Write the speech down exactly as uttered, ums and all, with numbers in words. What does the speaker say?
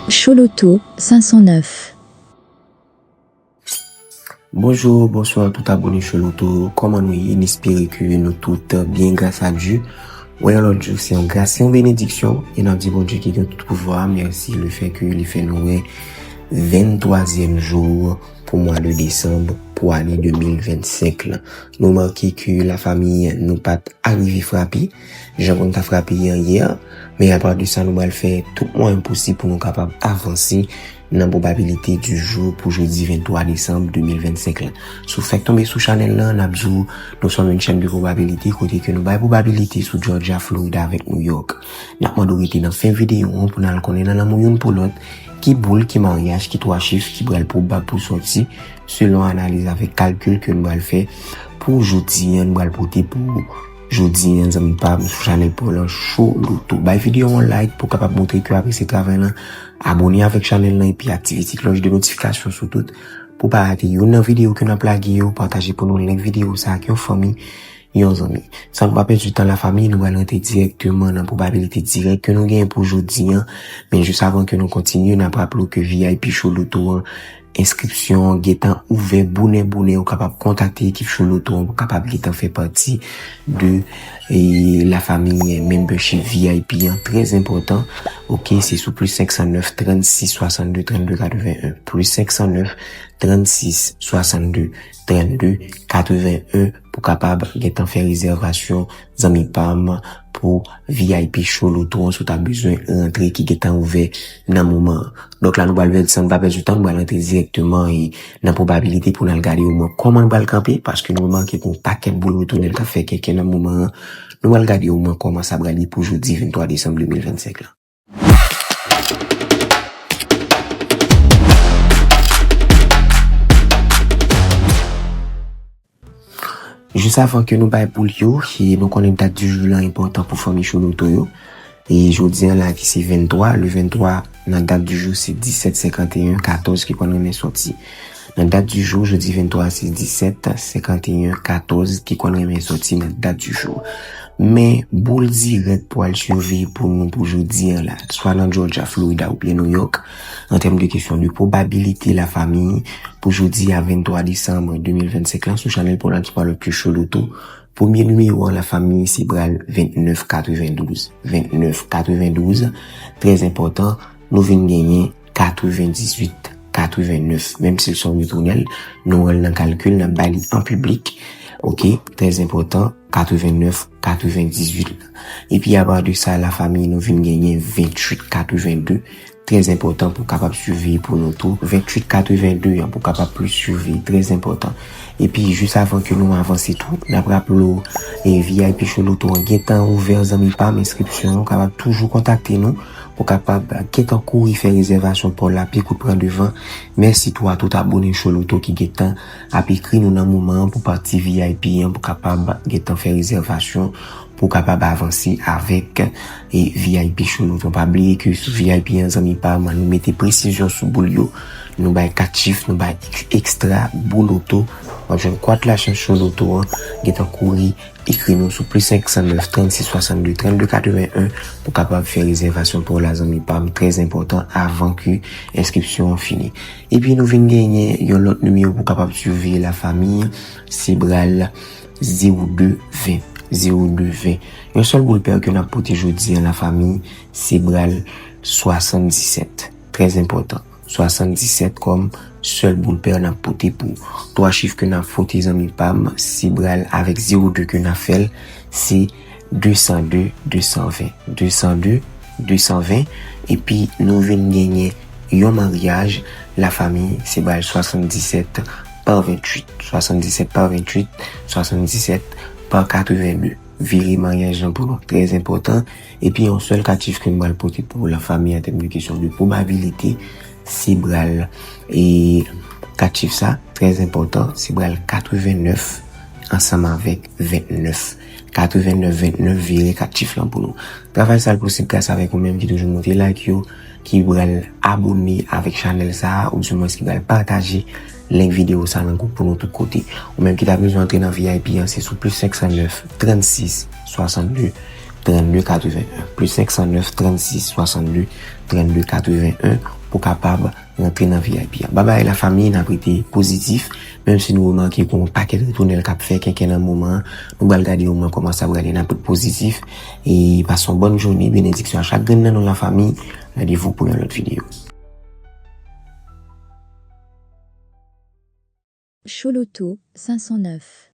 Choloto cinq cent neuf. Bonjou, bonswa tout abone Choloto. Kòman nou ye? N espere ke nou tout byen gras a Dye. Wè yon lòt jou se yon gras, se yon benediksyon. E n ap di Bondye ki gen tout pouvwa, mèsi lefètke li fè nou wè venntwazyèm jou pou mwa de desanm pou ane de mil vennsenk lan. Nou remake ke lafanmi nou pa t arive frape jan pou n ta frape an yè. Men apa de sa, nou pral fè tout mwayen posib pou nou kapab avanse nan pwobabilite di jou pou jodi venntwa desanm de mil vennsenk lan. Si w fèk tonbe sou chanèl lan, n ap di w nou se yon chèn de pwobabilite kote ke nou bay pwobabilite sou Georgia, Florida avèk New York. N ap mande w rete nan fen videyo an pou n al konnen nan lanmou youn pou lòt ki boul, ki maryaj, ki twa chif ki pral pwobab pou sòti selon analiz avèk kalkil ke nou pral fè pou jodi an, nou pral pote pou jodi an, zanmi pa m, sou chanèl pa w lan Choloto. Bay videyo an like pou w kapab montre ke w apresye travay lan. Abone avèk chanèl lan epi aktive ti klòch de notifikasyon sou tout pou w pa rate youn nan videyo ke n ap lage yo. Pataje pou nou link videyo sa ak yon fanmi, yon zanmi. San nou pa pèdi tan lafanmi, nou pral rantre dirèkteman nan pwobabilite dirèk ke nou genyen pou jodi an. Men jis avan ke nou kontinye, n ap raple w ke V I P Choloto an, enskripsyon an gentan ouvè bonè bonè. Ou kapab kontakte ekip Choloto an pou kapab gentan fè pati de, e, lafanmi membership V I P an. Trè enpòtan. Oke, se sou plis senk san nèf, trannsis, swasannde, trannde, katrevenn. Plis senk san nèf, trannsis, swasannde, trannde, katrevenn pou kapab gentan fè rezèvasyon, zanmi pa m, pou V I P Choloto an, si w ta bezwen rantre, ki gentan ouvè nan moman an. Donk la, nou pral pèdi, san n pa pèdi tan, nou pral rantre dirèkteman e nan pwobabilite pou n al gade omwen kòman l pral kanpe, paske nou remake gen yon pakèt boul retounen k ap fè kèkè nan moman an. Nou pral gade omwen kòman sa pral ye pou jodi venntwa desanm de mil vennsenk lan. Jis avan ke nou bay boul yo, e nou konnen dat di jou lan enpòtan pou fanmi Choloto yo. E jodi an la ki se venntwa, le venntwa nan dat di jou se disèt senkanteyen katòz ki konn renmen sòti. Nan dat di jou, jodi venntwa se disèt senkanteyen katòz ki konn renmen sòti nan dat di jou. Men boul dirèk pou al siveye pou nou pou jodi an la, swa nan Georgia, Florida oubyen New York, an tèm de kesyon de pwobabilite lafanmi, pou jodi a venntwa desanm de mil vennsenk lan sou chanèl pa w lan ki pa lòt ke Choloto. Premye nimewo an lafanmi se pral vennèf katrevendouz. Vennèf katrevendouz, trè enpòtan, nou vin genyen katrevendizuit katrevennèf. Menm si l se yon retounen, nou wè l nan kalkil, n ap bay li an piblik. Oke, trè enpòtan, katrevennèf katrevendizuit. Epi apa de sa, lafanmi, nou vin genyen venntuit katrevende. Trè enpòtan pou w kapab siveye pou nou tou. Venntuit katrevende an pou w kapab plis siveye. Trè enpòtan. Epi, jis avan ke nou avanse tou, n ap raple w, e V I P Choloto an gentan ouvè, zanmi pa m, enskripsyon an, ou kapab toujou kontakte nou pou w kapab gentan kouri fè rezèvasyon pa w la, pi kout pran devan. Mèsi tou a tout abone Choloto ki gentan ap ekri nou nan moman an pou pati V I P an, pou kapab gentan fè rezèvasyon pou w kapab avanse avèk, e, V I P Choloto. Pa bliye ke sou V I P an, zanmi pa m, nou mete presizyon sou boul yo. Nou bay kat chif, nou bay ek-, ekstra boul loto. W ap jwenn kwat lachans Choloto an, gentan kouri ekri nou sou plis senk san nèf, trannsis, swasannde, trannde, katrevenn pou kapab fè rezèvasyon pa w la, zanmi pa m. Trè enpòtan, avan ke enskripsyon an fini. Epi nou vin genyen yon lòt nimewo pou kapab siveye lafanmi, se pral zewo de ven. Zewo de ven. Yon sèl boul pè ke n ap pote jodi an, lafanmi, se pral swasanndisèt. Trè enpòtan. Swasanndisèt kòm sèl boul pè n ap pote pou twa chif ke n ap fwote, zanmi pa m, se pral avèk zewo de ke n ap fè l, se de san de, de san ven. De san de, de san ven. Epi nou vin genyen yon maryaj, lafanmi, se pral swasanndisèt pa venntuit. Swasanndisèt pa venntuit, swasanndisèt pa katrevenn de. Vire maryaj lan pou nou, trè enpòtan. Epi yon sèl kat chif ke m pral pote pou lafanmi an tèm de kesyon de pwobabilite, se pral, e, kat chif sa, trè enpòtan, se pral katrevennèf ansanm avèk vennèf. Katrevennèf vennèf, vire kat chif lan pou nou. Travay sa l posib gras avèk ou menm ki toujou monte like yo, ki pral abone avèk chanèl sa a, oudimwens ki pral pataje link videyo sa nan gwoup pou nou tout kote. Ou menm ki ta bezwen antre nan V I P an, se sou plis senk san nèf, trannsis, swasannde, trannde, katrevenn. Plis senk san nèf, trannsis, swasannde, trannde, katrevenn pou kapab rantre nan V I P a. Babay lafanmi, n ap rete pozitif, menm si nou remake gen yon pakèt ritounèl k ap fè kenken nan moman an, nou pral gade omwen kòman sa prale, n ap ret pozitif, e pase yon bòn jounen, benediksyon a chak grenn nan nou lafanmi, randevou pou yon lòt videyo. Chouloutou, cinq cent neuf.